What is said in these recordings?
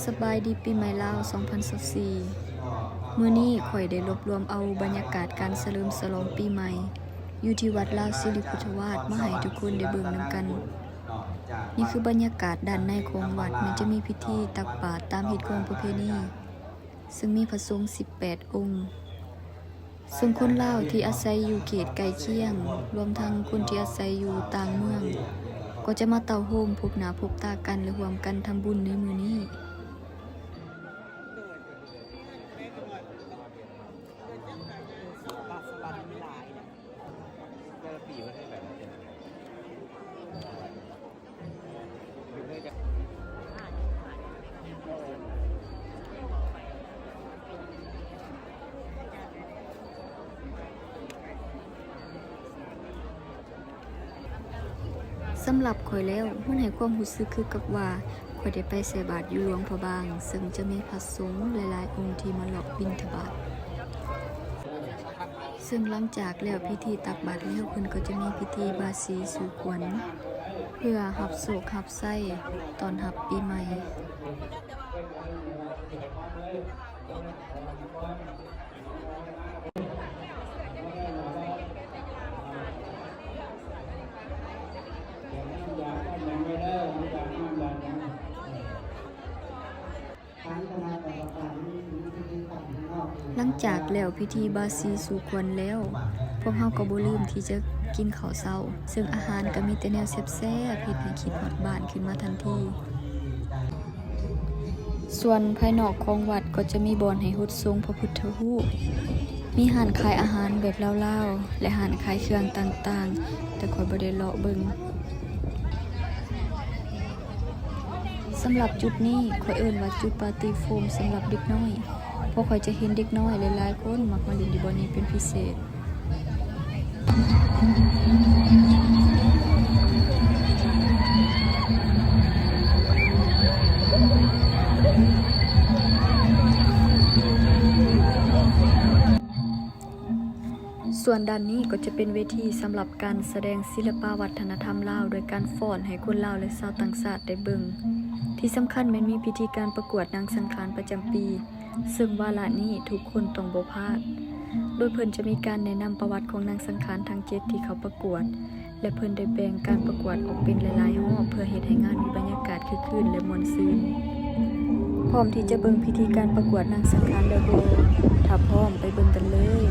ສະບາຍດີປີໃໝ່ລາວສອງພັນຊາວສີ່. ມື້ນີ້ຂ້ອຍໄດ້ລວບລວມເອົາບັນຍາກາດການສະເຫຼີມສະຫຼອງປີໃໝ່ ຢູ່ທີ່ວັດລາວສິລິພຸດທະວາດ ມາໃຫ້ທຸກຄົນໄດ້ເບິ່ງນຳກັນ. ນີ້ຄືບັນຍາກາດດ້ານໃນຂອງວັດ, ມັນຈະມີພິທີຕັກບາດຕາມຮີດຄອງປະເພນີ ເຊິ່ງມີພະສົງສິບແປດອົງ, ເຊິ່ງຄົນລາວທີ່ອາໄສຢູ່ເຂດໃກ້ຄຽງ, ລວມທັງຄົນທີ່ອາໄສຢູ່ຕ່າງເມືອງ, ກໍຈະມາເຕົ້າໂຮມພົບໜ້າພົບຕາກັນ ແລະ ຮ່ວມກັນທຳບຸນໃນມື້ນີ້. ສຳລັບຂ້ອຍແລ້ວ, ມັນໃຫ້ຄວາມຮູ້ສຶກຄືກັບວ່າຂ້ອຍໄດ້ໄປໃສ່ບາດຢູ່ຫຼວງພະບາງ, ເຊິ່ງຈະມີພະສົງຫຼາຍໆອົງທີ່ມາເລາະບິນທະບາດ. ເຊິ່ງຫຼັງຈາກແລ້ວພິທີຕັກບາດແລ້ວ, ເພິ່ນກໍຈະມີພິທີບາສີສູ່ຂວັນ ເພື່ອຮັບໂຊກຮັບໄຊ ຕ້ອນຮັບປີໃໝ່. ຫຼັງຈາກແລ້ວພິທີບາສີສູ່ຂວັນແລ້ວ, ພວກເຮົາກໍບໍ່ລືມທີ່ຈະກິນເຂົ້າເຊົ້າ, ເຊິ່ງອາຫານກໍມີແຕ່ແນວແຊບໆ ເຮັດໃຫ້ຄິດຮອດບ້ານຂຶ້ນມາທັນທີ. ສ່ວນພາຍນອກຂອງວັດກໍຈະມີບ່ອນໃຫ້ຫົດສົງພະພຸດທະຮູບ, ມີຮ້ານຂາຍອາຫານແບບລາວໆ ແລະ ຮ້ານຂາຍເຄື່ອງຕ່າງໆ, ແຕ່ຂ້ອຍບໍ່ໄດ້ເລາະເບິ່ງ. ສຳລັບຈຸດນີ້ຂ້ອຍເອີ້ນວ່າຈຸດປາຕີໂຟມສຳລັບເດັກນ້ອຍ, ເພາະຂ້ອຍຈະເຫັນເດັກນ້ອຍຫຼາຍໆຄົນມັກມາຫຼິ້ນຢູ່ບ່ອນນີ້ເປັນພິເສດ. ສ່ວນດ້ານນີ້ກໍຈະເປັນເວທີສຳລັບການສະແດງສິລະປະວັດທະນະທຳລາວ ໂດຍການຟ້ອນໃຫ້ຄົນລາວ ແລະ ຊາວຕ່າງຊາດໄດ້ເບິ່ງ. ທີ່ສຳຄັນແມ່ນມີພິທີການປະກວດນາງສັງຂານປະຈຳປີ, ເຊິ່ງວາລະນີ້ທຸກຄົນຕ້ອງບໍ່ພາດ, ໂດຍເພິ່ນຈະມີການແນະນຳປະຫວັດຂອງນາງສັງຂານທັງເຈັດທີ່ເຂົ້າປະກວດ, ແລະ ເພິ່ນໄດ້ແບ່ງການປະກວດອອກເປັນຫຼາຍໆຮອບ ເພື່ອເຮັດໃຫ້ງານມີບັນຍາກາດຄຶກຄື້ນ ແລະ ມ່ວນຊື່ນ. ພ້ອມທີ່ຈະເບິ່ງພິທີການປະກວດນາງສັງຂານແລ້ວບໍ່? ຖ້າພ້ອມ, ໄປເບິ່ງກັນເລີຍ.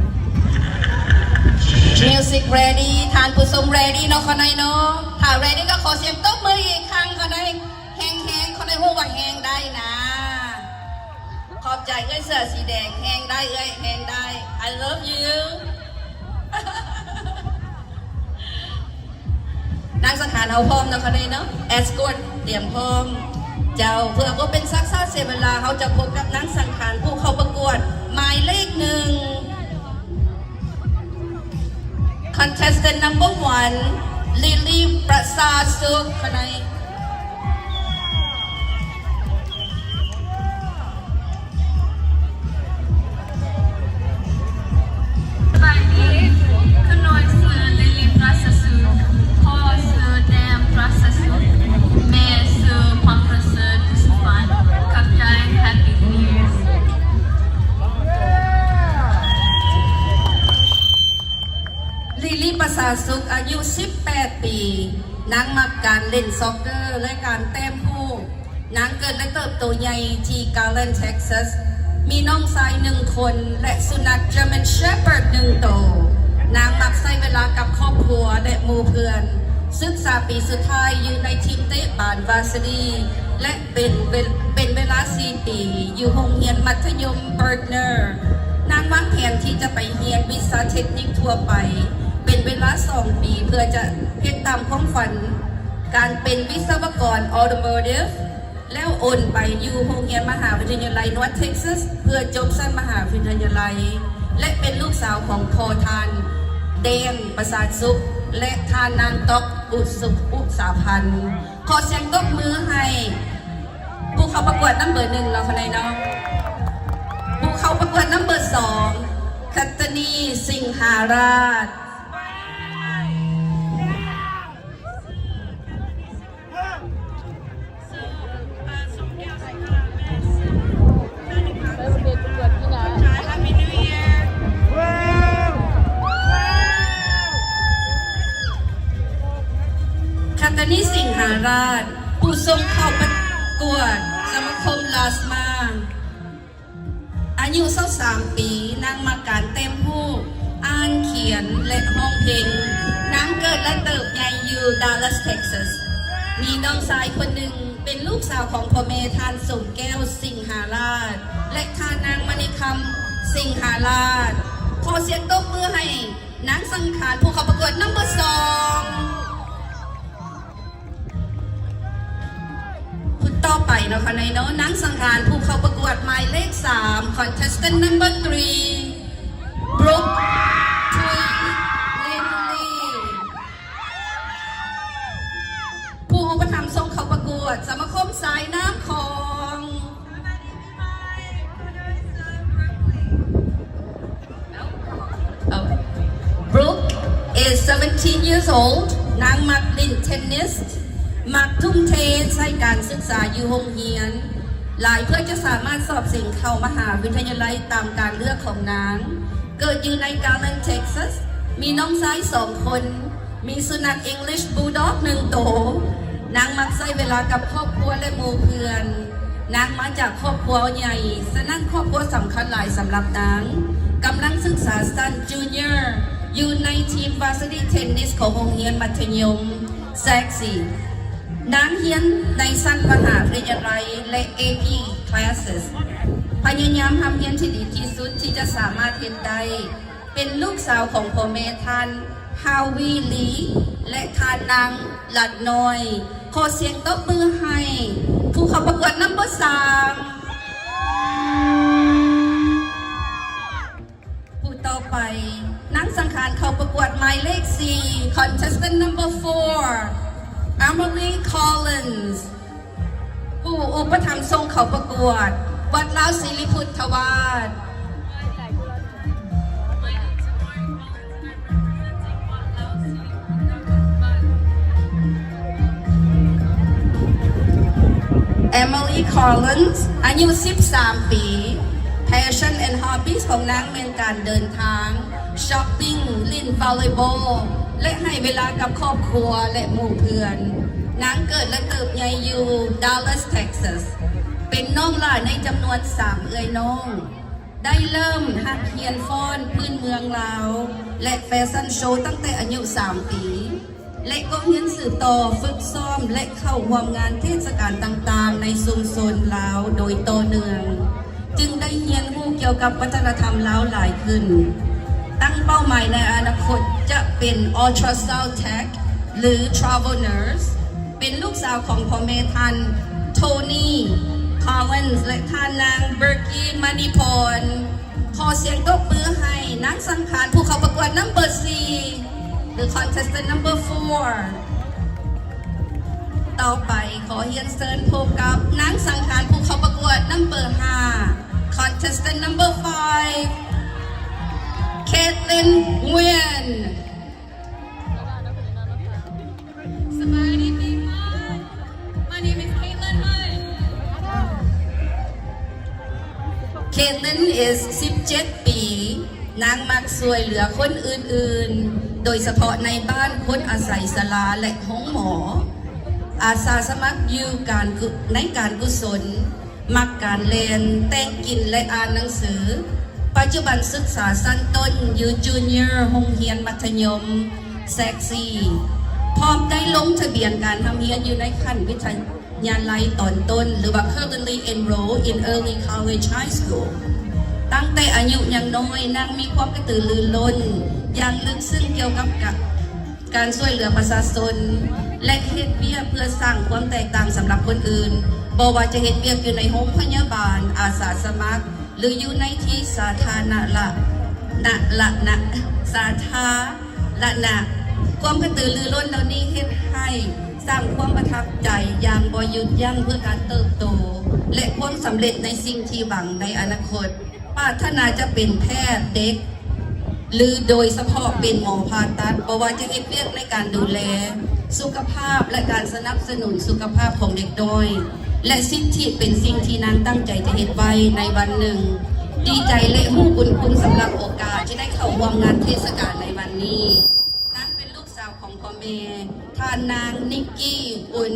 Music ready, ທ່ານຜູ້ຊົມ ready ເນາະ ຂະນ້ອຍເນາະ? ຖ້າ ready ກໍຂໍສຽງຕົບມືອີກຄັ້ງ ຂະນ້ອຍ. ແຮງໆ ເຂົາໄດ້ຮູ້ວ່າແຮງໄດ້ນາ. ຂອບໃຈເອື້ອຍເສື້ອສີແດງ, ແຮງໄດ້ເອື້ອຍ, ແຮງໄດ້. I love you. ນາງສັງຂານເຮົາພ້ອມແລ້ວເນາະ ເນາະ. Escort ຕຽມພ້ອມ. ເຈົ້າ, ເພື່ອບໍ່ເປັນສັກຊ້າເສຍເວລາ, ເຮົາຈະພົບກັບນາງສັງຂານຜູ້ເຂົ້າປະກວດໝາຍເລກໜຶ່ງ. Contestant number one, ລີລີ ປະສາດສຸກ ຂະນ້ອຍ. ສະບາຍດີ, ຂະນ້ອຍຊື່ລີລີ ປະສາດສຸກ, ພໍ່ຊື່ແດມ ປະສາດສຸກ, ແມ່ຊື່ພອນປະເສີດ ສຸພັນ. ຂອບໃຈ, Happy New Year. ລີລີ ປະສາສຸກ ອາຍຸສິບແປດປີ. ນາງມັກການຫຼິ້ນຊັອກເກີ ແລະ ການແຕ້ມຮູບ. ນາງເກີດ ແລະ ເຕີບໂຕໃຫຍ່ທີ່ Garland Texas. ມີນ້ອງຊາຍໜຶ່ງຄົນ ແລະ ສຸນັກ German Shepherd ໜຶ່ງໂຕ. ນາງມັກໃຊ້ເວລາກັບຄອບຄົວ ແລະ ໝູ່ເພື່ອນ. ສຶກສາປີສຸດທ້າຍຢູ່ໃນທີມເຕະບານ Varsity ແລະ ເປັນເວ ເປັນເວລາສີ່ປີ ຢູ່ໂຮງຮຽນມັດທະຍົມ Bergner. ນາງວາງແຜນທີ່ຈະໄປຮຽນວິຊາເທັກນິກທົ່ວໄປ ເປັນເວລາສອງປີ ເພື່ອຈະເຮັດຕາມຄວາມຝັນ ການເປັນວິສະວະກອນ Automotive ແລ້ວໂອນໄປຢູ່ໂຮງຮຽນມະຫາວິທະຍາໄລ North Texas ເພື່ອຈົບຊັ້ນມະຫາວິທະຍາໄລ ແລະ ເປັນລູກສາວຂອງພໍ່ທ່ານ ແດນ ປະສາດສຸກ ແລະ ທ່ານນາງ ຕອກ ອຸສຸກ ອຸສາພັນ. ຂໍສຽງຕົບມືໃຫ້ຜູ້ເຂົ້າປະກວດນຳເບີໜຶ່ງເນາະ ຂະນ້ອຍເນາະ. ຜູ້ເຂົ້າປະກວດນຳເບີສອງ ຄັດຕະນີ ສິງຫາລາດ. ເອີ ສົ່ງແກ້ວໃສ່ກະລາແມ່ າດ ຜູ້ສົ່ງເຂົ້າປະກວດສະມາຄົມລາສມາ. ອາຍຸຊາວສາມປີ, ນາງມັກການແຕ້ມຮູບ, ອ່ານ, ຂຽນ ແລະ ຮ້ອງເພງ. ນາງເກີດ ແລະ ເຕີບໃຫຍ່ຢູ່ Dallas Texas. ມີນ້ອງຊາຍຄົນໜຶ່ງ ເປັນລູກສາວຂອງພໍ່ແມ່ທ່ານ ສົມແກ້ວ ສິງຫາລາດ ແລະ ທ່ານນາງ ມະນີຄຳ ສິງຫາລາດ. ຂໍສຽງຕົບມືໃຫ້ນາງສັງຂານ ຜູ້ເຂົ້າປະກວດ number ສອງ. ຜູ້ຕໍ່ໄປເນາະ ຂະນ້ອຍເນາະ, ນາງສັງຂານ ຜູ້ເຂົ້າປະກວດໝາຍເລກສາມ contestant number three, ບຣຸກ ທຸຍ ລິນລີ, ຜູ້ອຸປະຖຳສົ່ງເຂົ້າປະກວດສະມາຄົມສາຍນ້ຳຂອງ Brooke is seventeen years old. ນາງມັກຫຼິ້ນເທັນນິສ, ມັກທຸ່ມເທໃສ່ການສຶກສາຢູ່ໂຮງຮຽນຫຼາຍ ເພື່ອຈະສາມາດສອບເສັງເຂົ້າມະຫາວິທະຍາໄລຕາມການເລືອກຂອງນາງ. ເກີດຢູ່ໃນ Garland Texas. ມີນ້ອງຊາຍສອງຄົນ. ມີສຸນັກ English Bulldog ໜຶ່ງໂຕ. ນາງມັກໃຊ້ເວລາກັບຄອບຄົວ ແລະ ໝູ່ເພື່ອນ. ນາງມາຈາກຄອບຄົວໃຫຍ່, ສະນັ້ນຄອບຄົວສຳຄັນຫຼາຍສຳລັບນາງ. ກຳລັງສຶກສາຊັ້ນ Junior ຢູ່ໃນທີມ Varsity Tennis ຂອງໂຮງຮຽນມັດທະຍົມ Saxe. ນາງຮຽນໃນຊັ້ນມະຫາວິທະຍາໄລ ແລະ AP Classes. ພະຍາຍາມຮ່ຳຮຽນທີ່ດີທີ່ສຸດທີ່ຈະສາມາດເຮັດໄດ້. ເປັນລູກສາວຂອງພໍ່ແມ່ທ່ານ ຮາວີ ລີ ແລະ ທ່ານນາງ ລັດນ້ອຍ. ຂໍສຽງຕົບມືໃຫ້ຜູ້ເຂົ້າປະກວດ number ສາມ. ຜູ້ຕໍ່ໄປ, ນາງສັງຂານເຂົ້າປະກວດໝາຍເລກສີ່ contestant number four, Emily Collins. ຜູ້ອຸປະຖຳສົ່ງເຂົ້າປະກວດ ວັດລາວສິລິພຸດທະວາດ. Emily Collins ອາຍຸສິບສາມປີ. Passion and hobbies ຂອງນາງແມ່ນການເດີນທາງ, ຊັອບປິງ, ຫຼິ້ນວໍເລັຍບອລ ແລະ ໃຫ້ເວລາກັບຄອບຄົວ ແລະ ໝູ່ເພື່ອນ. ນາງເກີດ ແລະ ເຕີບໃຫຍ່ຢູ່ Dallas Texas. ເປັນນ້ອງຫຼ້າໃນຈຳນວນສາມເອື້ອຍນ້ອງ. ໄດ້ເລີ່ມຮັບຮຽນຟ້ອນພື້ນເມືອງລາວ ແລະ ແຟຊັນໂຊຕັ້ງແຕ່ອາຍຸສາມປີ ແລະ ກໍຮຽນສືບຕໍ່ຝຶກຊ້ອມ ແລະ ເຂົ້າຮ່ວມງານເທດສະການຕ່າງໆໃນຊຸມຊົນລາວໂດຍຕໍ່ເນື່ອງ, ຈຶ່ງໄດ້ຮຽນຮູ້ກ່ຽວກັບວັດທະນະທຳລາວຫຼາຍຂຶ້ນ. ຕັ້ງເປົ້າໝາຍໃນອະນາຄົດຈະເປັນ ultrasound tech ຫຼື travel nurse. ເປັນລູກສາວຂອງພໍ່ແມ່ທ່ານ ໂທນີ ຄອລເລນ ແລະ ທ່ານນາງ ເບີກີ ມະນີພອນ. ຂໍສຽງຕົບມືໃຫ້ນາງສັງຂານ ຜູ້ເຂົ້າປະກວດ number ສີ່ ຫຼື contestant number four. ຕໍ່ໄປຂໍຮຽນເຊີນພົບກັບນາງສັງຂານ ຜູ້ເຂົ້າປະກວດ number ຫ້າ contestant number five, Caitlin Nguyen. ສະບາຍດີປີໃໝ່. My name is Caitlin Hunt. Caitlin is ສິບເຈັດປີ. ນາງມັກຊ່ວຍເຫຼືອຄົນອື່ນໆ, ໂດຍສະເພາະໃນບ້ານຄົນອາໄສຊະລາ ແລະ ໂຮງໝໍ. ອາສາສະໝັກຢູ່ການກຸ ໃນການກຸສົນ. ມັກການແລ່ນ, ແຕ່ງກິນ ແລະ ອ່ານໜັງສື. ປັດຈຸບັນສຶກສາຊັ້ນຕົ້ນຢູ່ Junior ໂຮງຮຽນມັດທະຍົມ Saxe. ພ້ອມໄດ້ລົງທະບຽນການຮ່ຳຮຽນຢູ່ໃນຂັ້ນວິທະຍາໄລຕອນຕົ້ນ ຫຼືວ່າ currently enrolled in early college high school. ຕັ້ງແຕ່ອາຍຸຍັງນ້ອຍ, ນາງມີຄວາມກະຕືລືລົ້ນຢ່າງເລິກເຊິ່ງກ່ຽວກັບການ ການຊ່ວຍເຫຼືອປະຊາຊົນ ແລະ ເຮັດວຽກເພື່ອສ້າງຄວາມແຕກຕ່າງສຳລັບຄົນອື່ນ, ບໍ່ວ່າຈະເຮັດວຽກຢູ່ໃນໂຮງພະຍາບານ, ອາສາສະໝັກ ຫຼື ຢູ່ໃນທີ່ສາທາລະນະ ນະ ລະ ນະ ສາທາລະນະ. ຄວາມກະຕືລືລົ້ນເຫຼົ່ານີ້ເຮັດໃຫ້ສ້າງຄວາມປະທັບໃຈຢ່າງບໍ່ຢຸດຢັ້ງເພື່ອການເຕີບໂຕ ແລະ ຄວາມສຳເລັດໃນສິ່ງທີ່ຫວັງໃນອະນາຄົດ. ປາດຖະໜາຈະເປັນແພດເດັກ ຫຼື ໂດຍສະເພາະເປັນໝໍຜ່າຕັດ, ບໍ່ວ່າຈະເຮັດວຽກໃນການດູແລສຸຂະພາບ ແລະ ການສະໜັບສະໜູນສຸຂະພາບຂອງເດັກນ້ອຍ ແລະ ສິດທິເປັນສິ່ງທີ່ນາງຕັ້ງໃຈຈະເຮັດໄວ້ໃນວັນໜຶ່ງ. ດີໃຈ ແລະ ຮູ້ບຸນຄຸນສຳລັບໂອກາດທີ່ໄດ້ເຂົ້າຮ່ວມງານເທດສະການໃນວັນນີ້. ນາງເປັນລູກສາວຂອງພໍ່ແມ່ ທ່ານນາງ ນິກກີ້ ອຸ່ນ.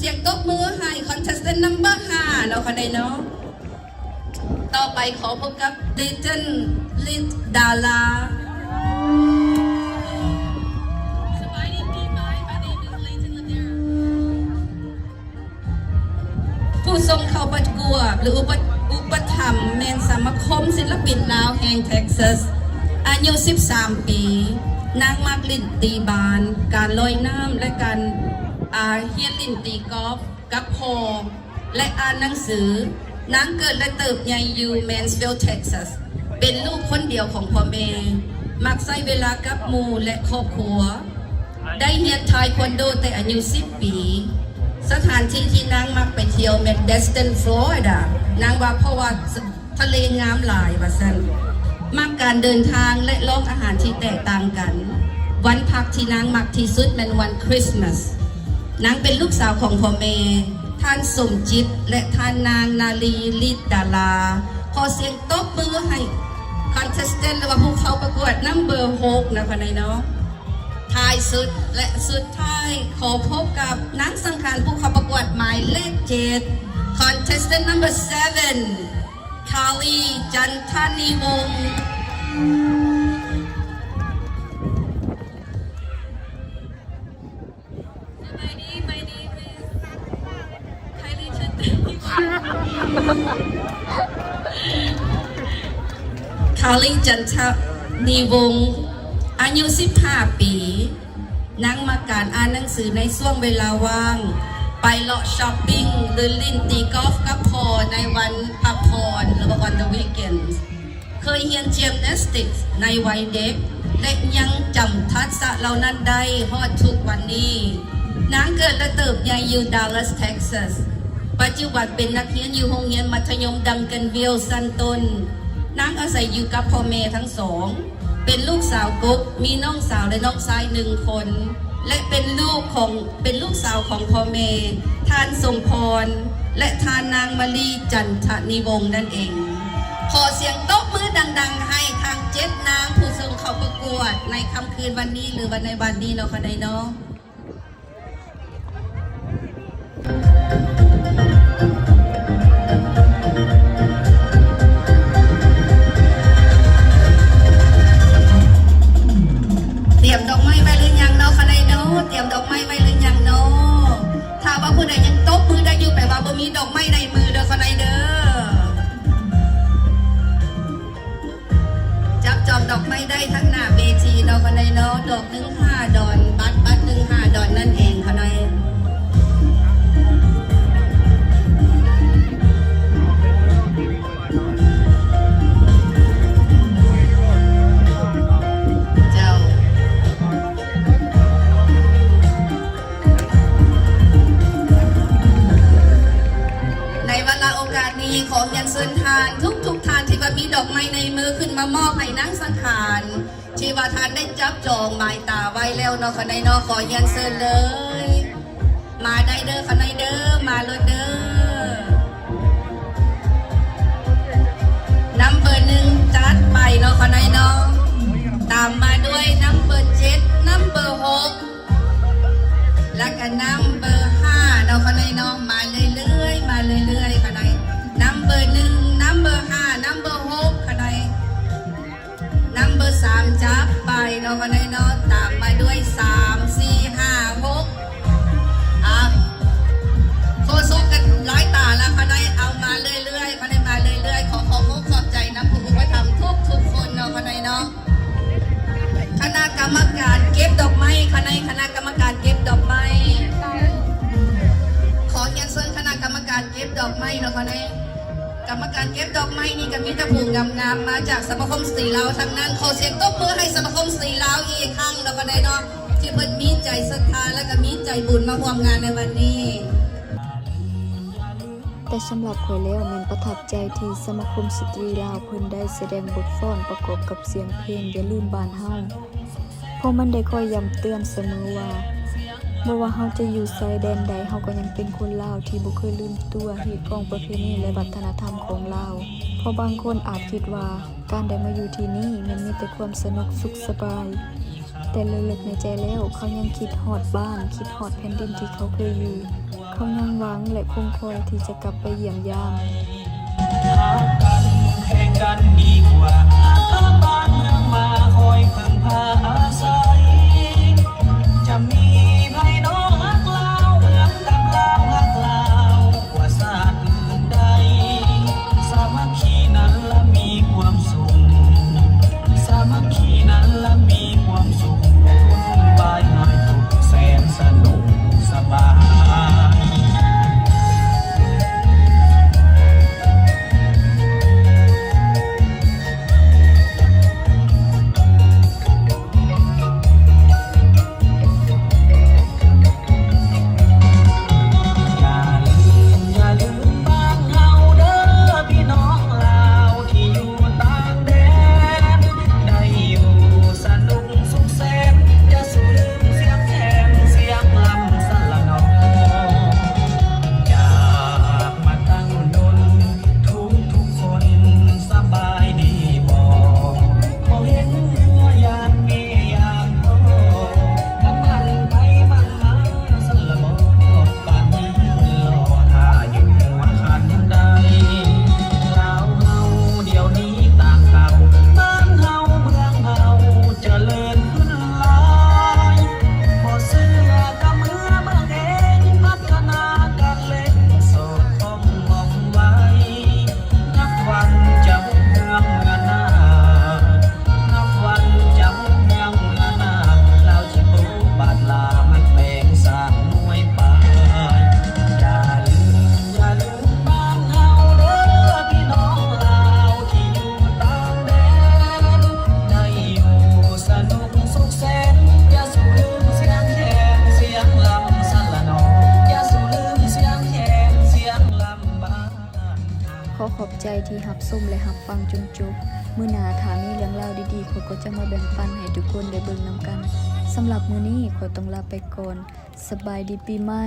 ສຽງຕົບມືໃຫ້ contestant number ຫ້າ ເນາະ ຄະແນນເນາະ. ຕໍ່ໄປຂໍພົບກັບ Little Lit Dara. ຜູ້ສົ່ງເຂົ້າປະກວດ ຫຼື ອຸປະ ອຸປະຖຳແມ່ນສະມາຄົມສິນລະປິນລາວແຫ່ງ Texas. ອາຍຸສິບສາມປີ, ນາງມັກຫຼິ້ນຕີບານ, ການລອຍນ້ຳ ແລະ ການ, ອາ, ຮຽນຫຼິ້ນຕີກອຟກັບພໍ່ ແລະ ອ່ານໜັງສື. ນາງເກີດ ແລະ ເຕີບໃຫຍ່ຢູ່ Mansfield Texas. ເປັນລູກຄົນດຽວຂອງພໍ່ແມ່, ມັກໃຊ້ເວລາກັບໝູ່ ແລະ ຄອບຄົວ. ໄດ້ຮຽນ Taekwondo ແຕ່ອາຍຸສິບປີ. ສະຖານທີ່ທີ່ນາງມັກໄປທ່ຽວແມ່ນ Destin Florida. ນາງວ່າເພາະວ່າ ທະເລງາມຫຼາຍວ່າຊັ້ນ. ມັກການເດີນທາງ ແລະ ລອງອາຫານທີ່ແຕກຕ່າງກັນ. ວັນພັກທີ່ນາງມັກທີ່ສຸດແມ່ນວັນຄຣິສມາສ. ນາງເປັນລູກສາວຂອງພໍ່ແມ່ ທ່ານສົມຈິດ ແລະ ທ່ານນາງນາລີ ລິດດາລາ. ຂໍສຽງຕົບມືໃຫ້ contestant ຫຼືວ່າຜູ້ເຂົ້າປະກວດ number ຫົກ ນະຄະແນນເນາະ. ທ້າຍສຸດ ແລະ ສຸດທ້າຍ ຂໍພົບກັບນາງສັງຂານຜູ້ເຂົ້າປະກວດໝາຍເລກເຈັດ contestant number seven. ຄາລີ ຈັນທະນີວົງ. ຄາລີ ຈັນທະນີວົງ ອາຍຸສິບຫ້າປີ. ນາງມັກການອ່ານໜັງສືໃນຊ່ວງເວລາວ່າງ, ໄປເລາະຊັອບປິງ ຫຼື ຫຼິ້ນຕີກອຟກັບພໍ່ໃນວັນພັກຜ່ອນ ຫຼືວ່າ on the weekends. ເຄີຍຮຽນ gymnastics ໃນໄວເດັກ ແລະ ຍັງຈຳທັກສະເຫຼົ່ານັ້ນໄດ້ຮອດທຸກວັນນີ້. ນາງເກີດ ແລະ ເຕີບໃຫຍ່ຢູ່ Dallas Texas. ປັດຈຸບັນເປັນນັກຮຽນຢູ່ໂຮງຮຽນມັດທະຍົມ Duncanville ຊັ້ນຕົ້ນ. ນາງອາໄສຢູ່ກັບພໍ່ແມ່ທັງສອງ. ເປັນລູກສາວກົກ, ມີນ້ອງສາວ ແລະ ນ້ອງຊາຍໜຶ່ງຄົນ ແລະ ເປັນລູກຂອງ, ເປັນລູກສາວຂອງພໍ່ແມ່ ທ່ານສົມພອນ ແລະ ທ່ານນາງມະລີ ຈັນທະນີວົງ ນັ້ນເອງ. ຂໍສຽງຕົບມືດັງໆ ໃຫ້ທັງເຈັດນາງຜູ້ເຊິ່ງເຂົ້າປະກວດໃນຄ່ຳຄືນວັນນີ້ ຫຼືວ່າໃນວັນນີ້ເນາະ ຄະແນນເນາະ. ຕຽມດອກໄມ້ໄວ້ຫຼືຍັງເນາະ ຄະແນນເນາະ? ຕຽມດອກໄມ້ໄວ້ຫຼືຍັງເນາະ? ຖ້າວ່າຜູ້ໃດຍັງຕົບມືໄດ້ຢູ່ ແປວ່າບໍ່ມີດອກໄມ້ໃນມືເດີ ຄະແນນເດີ. ຈັບຈອງດອກໄມ້ໄດ້ທາງໜ້າເວທີເນາະ ຄະແນນເນາະ. ດອກໜຶ່ງຫ້າດອນ, ບັດ, ບັດໜຶ່ງຫ້າດອນນັ້ນເອງ ຄະແນນ. ເຈົ້າ. ໃນວາລະໂອກາດນີ້ ຂໍຮຽນເຊີນທ່ານທຸກໆທ່ານທີ່ວ່າມີດອກໄມ້ໃນມື ຂຶ້ນມາມອບໃຫ້ນາງສັງຂານ ທີ່ວ່າທ່ານໄດ້ຈັບຈອງໝາຍຕາໄວ້ແລ້ວເນາະ ຄະແນນເນາະ. ຂໍຮຽນເຊີນເລີຍ ມາໄດ້ເດີ ຄະແນນເດີ ມາໂລດເດີ. ນຳເບີໜຶ່ງຈັດໄປເນາະ ຄະແນນເນາະ. ຕາມມາດ້ວຍນຳເບີເຈັດ ນຳເບີຫົກ ແລ້ວກະນຳເບີຫ້າເນາະ ຄະແນນເນາະ. ມາເລື້ອຍໆ ມາເລື້ອຍໆ ຄະແນນ. ນຳເບີໜຶ່ງ ນຳເບີຫ້າ ນຳເບີຫົກ ຄະແນນ. ນຳເບີສາມຈັບໄປເນາະ ຄະແນນເນາະ. ຕາມມາດ້ວຍສາມ ສີ່ ຫ້າ ຫົກ. ອ່ະ ໂຄສົກກັນຫຼາຍຕາລະ ຄະແນນ. ເອົາ ມາເລື້ອຍໆ ຄະແນນ ມາເລື້ອຍໆ. ຂໍຂອບອົກຂອບໃຈນຳຜູ້ອຸປະຖຳທຸກໆຄົນເນາະ ຄະແນນເນາະ. ຄະນະກຳມະການເກັບດອກໄມ້ ຄະແນນ ຄະນະກຳມະການເກັບດອກໄມ້. ຂໍຮຽນເຊີນຄະນະກຳມະການເກັບດອກໄມ້ເນາະ ຄະແນນ. ກຳມະການເກັບດອກໄມ້ນີ້ກະມີແຕ່ຜູ້ງາມໆ ມາຈາກສະມາຄົມສະຕີລາວທັງນັ້ນ. ຂໍສຽງຕົບມືໃຫ້ສະມາຄົມສະຕີລາວອີກຄັ້ງເນາະ ຄະແນນເນາະ ທີ່ເພິ່ນມີໃຈສັດທາ ແລະກະມີໃຈບຸນມາຮ່ວມງານໃນວັນນີ້. ແຕ່ສຳລັບຂ້ອຍແລ້ວແມ່ນປະທັບໃຈທີ່ສະມາຄົມສະຕີລາວເພິ່ນໄດ້ສະແດງບົດຟ້ອນປະກອບກັບສຽງເພງຢ່າລືມບ້ານເຮົາ. ເພາະມັນໄດ້ຄອຍຢ້ຳເຕືອນສະເໝີວ່າ ບໍ່ວ່າເຮົາຈະຢູ່ຊາຍແດນໃດ ເຮົາກໍຍັງເປັນຄົນລາວທີ່ບໍ່ເຄີຍລືມຕົວ ຮີດຄອງປະເພນີ ແລະ ວັດທະນະທຳຂອງລາວ. ເພາະບາງຄົນອາດຄິດວ່າການໄດ້ມາຢູ່ທີ່ນີ້ແມ່ນມີແຕ່ຄວາມສະໜຸກສຸກສະບາຍ, ແຕ່ເລິກໆໃນໃຈແລ້ວ ເຂົາຍັງຄິດຮອດບ້ານ, ຄິດຮອດແຜ່ນດິນທີ່ເຂົາເຄີຍຢູ່. ເຂົາຍັງຫວັງ ແລະ ຄົງຄອຍທີ່ຈະກັບໄປຢ້ຽມຢາມ. ຂໍຂອບໃຈທີ່ຮັບຊົມ ແລະ ຮັບຟັງຈົນຈົບ. ມື້ໜ້າຖ້າມີເລື່ອງລາວດີໆ ຂ້ອຍກໍຈະມາແບ່ງປັນໃຫ້ທຸກຄົນໄດ້ເບິ່ງນຳກັນ. ສຳລັບມື້ນີ້ ຂ້ອຍຕ້ອງລາໄປກ່ອນ. ສະບາຍດີປີໃໝ່.